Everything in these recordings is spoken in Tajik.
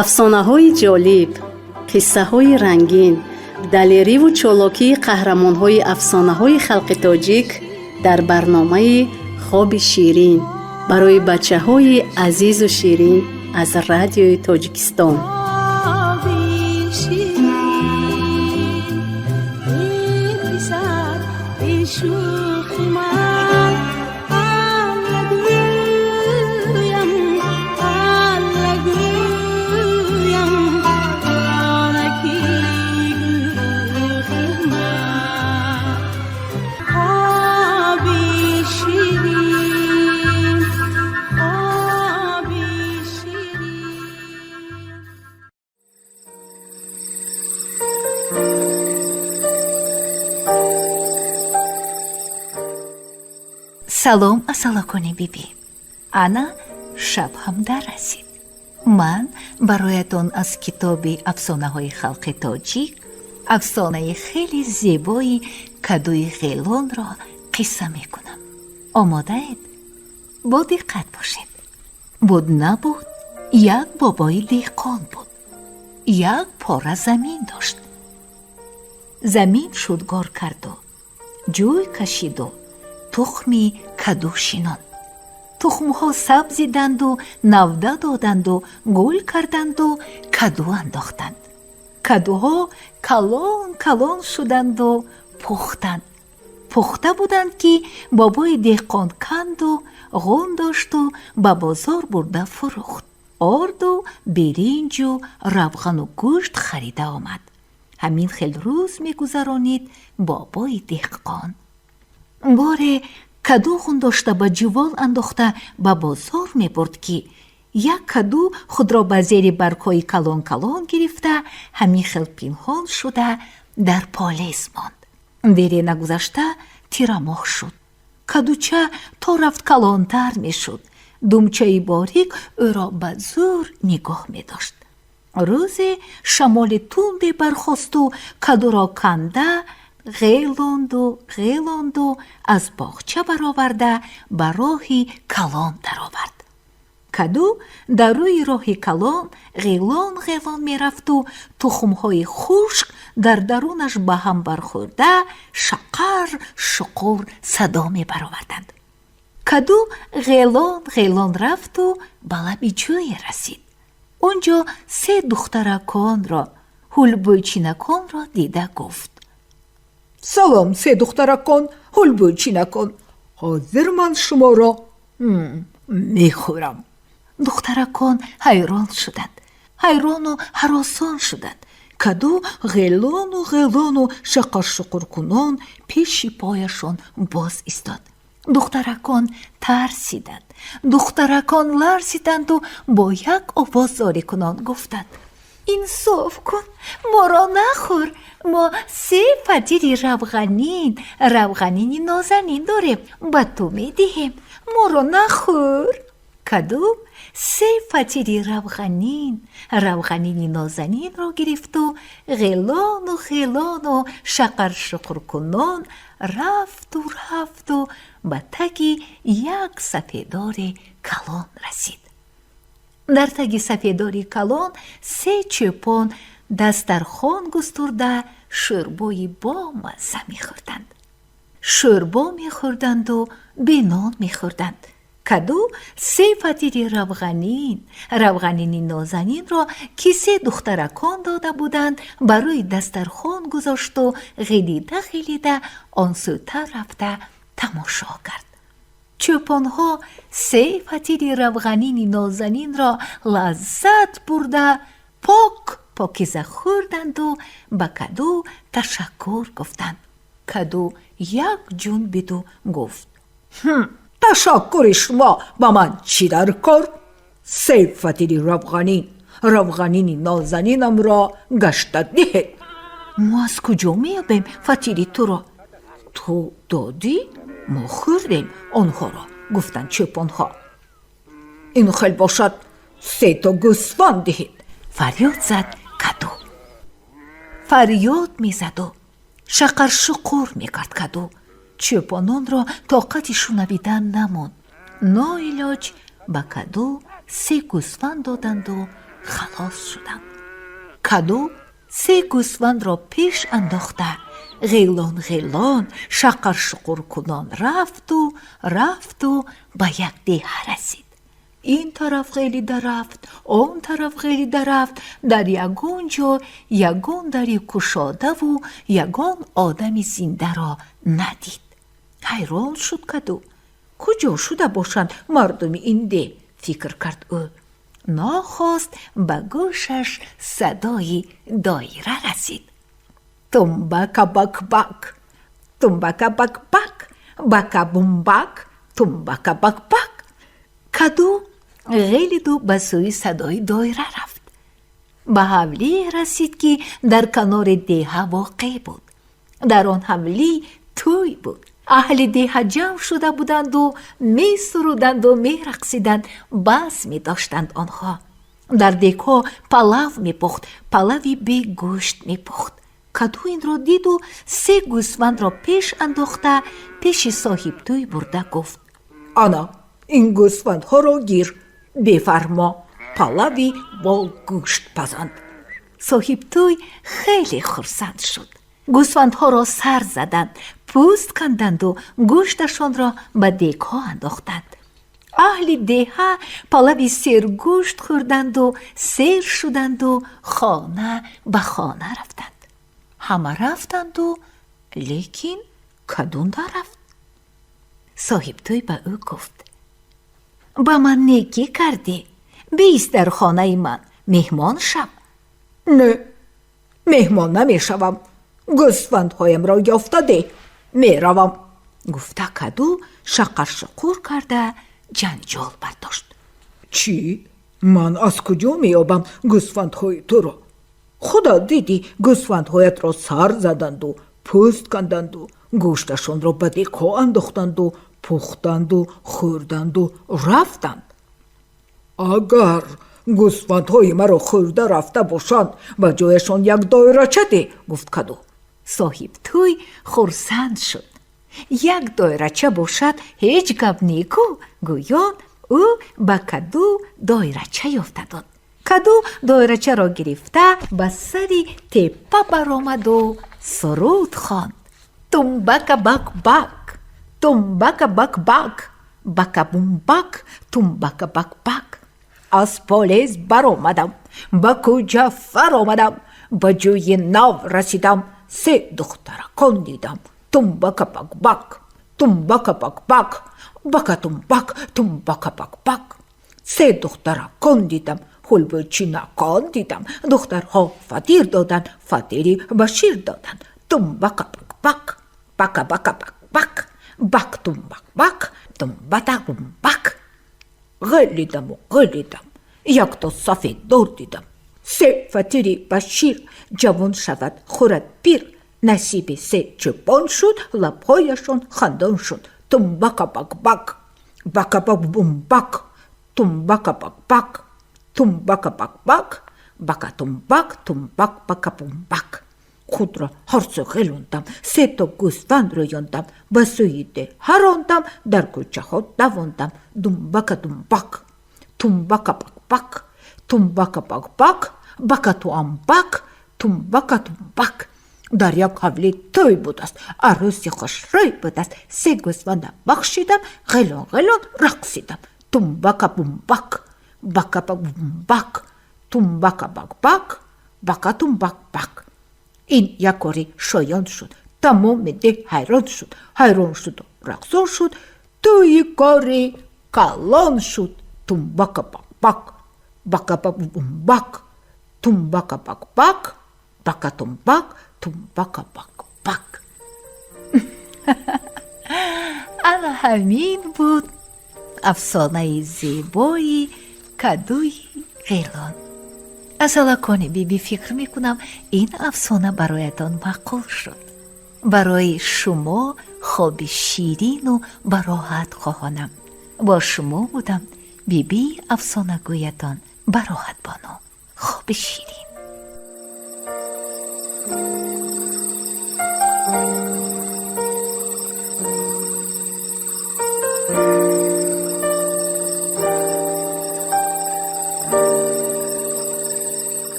Афсонаҳои ҷолиб, қиссаҳои рангин, далериву чолокии қаҳрамонҳои афсонаҳои халқи тоҷик дар барномаи «Хоби ширин» барои бачаҳои азизу ширин аз Радиои Тоҷикистон. Хоби ширин, эй писар, эй шӯхи ман, Алла гӯям, Алла гӯям, онаки гӯхи ман. Хоби ширин, хоби ширин. Салом, асалакони бибӣ! Ана шаб ҳам даррасид. Ман бароятон аз китоби афсонаҳои халқи тоҷик афсонаи хеле зебои кадуи ғелонро қисса мекунам. Омодаед? Бо диққат бошед. Буд, набуд, як бобои деҳқон буд. Як пора замин дошт. Замин шудгор карду, ҷӯй кашиду, тухми каду шинонд. Тухмҳо сабзиданду, навда доданду, гул карданду, каду андохтанд. Кадуҳо калон калон шуданду, пухтанд. Пухта буданд, ки бобои деҳқон канду, ғун дошту, ба бозор бурда фурӯхт. Орду биринҷу равғану гӯшт харида омад. Ҳамин хел рӯз мегузаронид бобои деҳқон. Боре каду ғун дошта, ба ҷувол андохта, ба бозор мебурд, ки як каду худро ба зери баргҳои калон калон гирифта, ҳамин хел пинҳон шуда, дар полез монд. Дере нагузашта тирамоҳ шуд. Кадуча то рафт калонтар мешуд. Думчаи борик ӯро ба зӯр нигоҳ медошт. Рӯзе шамоли тунде бархосту, кадуро канда ғелонду, ғелонду, аз боғча бароварда, ба роҳи калон даровард. Каду дар рӯи роҳи калон ғелон ғелон мерафту, тухмҳои хушк дар дарунаш ба ҳам бархӯрда, шақар шуқур садо мебароварданд. Каду ғелон ғелон рафту, ба лаби ҷӯе расид. Он ҷо се духтараконро, ҳулбӯйчинаконро дида гуфт: Салом, се духтаракон, ҳулбӯйчинакон! Ҳозир ман шуморо мехӯрам. Духтаракон ҳайрон шуданд, ҳайрону ҳаросон шуданд. Каду ғелону ғелону шақаршуқуркунон пеши пояшон боз истод. Духтаракон тарсиданд, духтаракон ларзиданду, бо як овоз зорикунон гуфтанд: «Инсоф кун, моро нахӯр! Мо се фатири равғанин, равғанини нозанин дорем, ба ту медиҳем, моро нахӯр!» Каду се фатири равғанин, равғанини нозанинро гирифту, ғелону ғелону шақаршуқуркунон рафту рафту, ба таги як сафедори калон расид. Дар таги сафедори калон се чӯпон дастархон густурда, шӯрбои бомазза мехӯрданд. Шӯрбо мехӯрданду, бенон мехӯрданд. Каду се фатири равғанин, равғанини нозанинро, ки се духтаракон дода буданд, ба рӯи дастархон гузошту, ғелида ғелида он сӯтар рафта тамошо кард. Чӯпонҳо се фатири равғанини нозанинро лаззат бурда, пок покиза хӯрданду, ба каду ташаккур гуфтанд. Каду як ҷунбиду гуфт: Ташаккури шумо ба ман чӣ дар кор? Се фатири равғанин, равғанини нозанинамро гашта диҳед. Мо аз куҷо меёбем фатири туро? Ту додӣ, мо хӯрдем онҳоро, гуфтанд чӯпонҳо. Ин хел бошад, сето гӯсфанд диҳед! Фарёд зад каду. Фарёд мезаду, шақаршуқур мекард каду. Чӯпононро тоқати шунавидан намонд. Ноилоҷ ба каду се гӯсфанд доданду. Халос шуданд. Каду се гӯсфандро пеш андохта, ғелон ғелон, шақаршуқуркунон рафту рафту ба як деҳа расид. Ин тараф ғелида рафт, он тараф ғелида рафт, дар ягон ҷо ягон дари кушодаву ягон одами зиндаро надид. Ҳайрон шуд каду. Куҷо шуда бошанд мардуми ин деҳ, фикр кард ӯ. Нохост ба гӯшаш садои доира расид. Тумбака-бак-бак, тумбака-бак-бак, бака-бумбак, тумбака-бак-бак. Каду ғелиду ба сӯи садои доира рафт. Ба ҳавлие расид, ки дар канори деҳа воқеъ буд. Дар он ҳавлӣ тӯй буд. Аҳли деҳа ҷамъ шуда буданду месуруданду мерақсиданд, базм медоштанд онҳо. Дар дегҳо палав мепухт, палави бегӯшт мепухт. Каду инро диду се гӯсфандро пеш андохта, пеши соҳибтӯй бурда гуфт: Ана ин гӯсфандҳоро гир, бефармо, палави бо гӯшт пазанд. Соҳибтӯй хеле хурсанд шуд. Гӯсфандҳоро сар заданд, пӯст канданду гӯшташонро ба дегҳо андохтанд. Аҳли деҳа палави сергӯшт хӯрданду сер шуданду хона ба хона рафтанд. Ҳама рафтанду, лекин каду нарафт. Соҳибтӯй ба ӯ гуфт: Ба ман некӣ кардӣ, бист дар хонаи ман меҳмон шав. Не, меҳмон намешавам, гӯсфандҳоямро ёфта деҳ, меравам. Гуфта, каду шақаршуқур карда ҷанҷол бардошт. Чӣ, ман аз куҷо меёбам гӯсфандҳои туро? Худат дидӣ, гӯсфандҳоятро сар заданду пӯст канданду гӯшташонро ба дегҳо андохтанду пухтанду хӯрданду рафтанд. Агар гӯсфандҳои маро хӯрда рафта бошанд, ба ҷояшон як доирача деҳ, гуфт каду. Соҳибтӯй хурсанд шуд. Як доирача бошад, ҳеҷ гап неку, гӯён ӯ ба каду доирача ёфта дод. Каду доирачаро гирифта, ба сари теппа баромаду суруд хонд: Тумбака-бак-бак, тумбака-бак-бак, бакабумбак, тумбака-бак-бак. Аз полез баромадам, ба кӯча фаромадам, ба ҷӯи нав расидам, се духтаракон дидам. Тумбака-бак-бак, тумбака-бак-бак, бакатумбак, тумбака-бак-бак. Се духтаракон дидам, ҳулбучинакон дидам. Духтарҳо фатир доданд, фатири ба шир доданд. Тумбака-бак-бак, бака-бака-бак-бак, бак-тумбак-бак, тумбатабумбак. Ғелидаму ғелидам, якто сафеддор дидам. Се фатири ба шир, ҷавон шавад, хӯрад пир. Насиби се чӯпон шуд, лабҳояшон хандон шуд. Тумбака-бак-бак, бакабакбумбак, тумбака-бак-бак, тумбака-бак-бак, бакатумбак, тумбак, бакабумбак. Худро ҳарсу ғелондам, сето гӯсфанд рӯёндам, ба сӯи деҳа рондам, дар кӯчаҳо давондам. Думбака-думбак, тумбака-бак-бак, тумбака-бак-бак, бакатуамбак, тумбака-тумбак. Дар як ҳавли тӯй будааст, арӯси хушрӯй будааст. Се гӯсфанда бахшидам, ғелон ғелон рақсидам. Тумбака-бумбак, бакабумбак, тумбака-бак-бак, бакатумбак-бак. Ин як кори шоён шуд, тамоми деҳ ҳайрон шуд, ҳайрон шуду рақсон шуд, тӯи кори калон шуд. Тумбака-бак-бак, бакабумбак, тумбака-бак-бак, бакатумбак, тумбака-бак-бак. Ана ҳамин буд афсонаи зебои кадуи ғелон. Асалакони бибӣ, фикр мекунам, ин афсона бароятон маъқул шуд. Барои шумо хоби ширину бароҳат хоҳонам. Бо шумо будам бибии афсонагӯятон Бароҳатбону. Хоби ширин.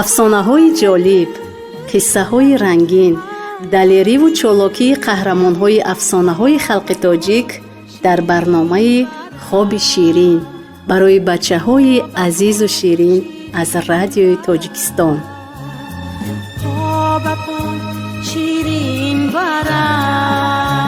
Афсонаҳои ҷолиб, қиссаҳои рангин, далериву чолокии қаҳрамонҳои афсонаҳои халқи тоҷик дар барномаи «Хоби ширин» барои бачаҳои азизу ширин аз Радиои Тоҷикистон. По ба пой ширин барам.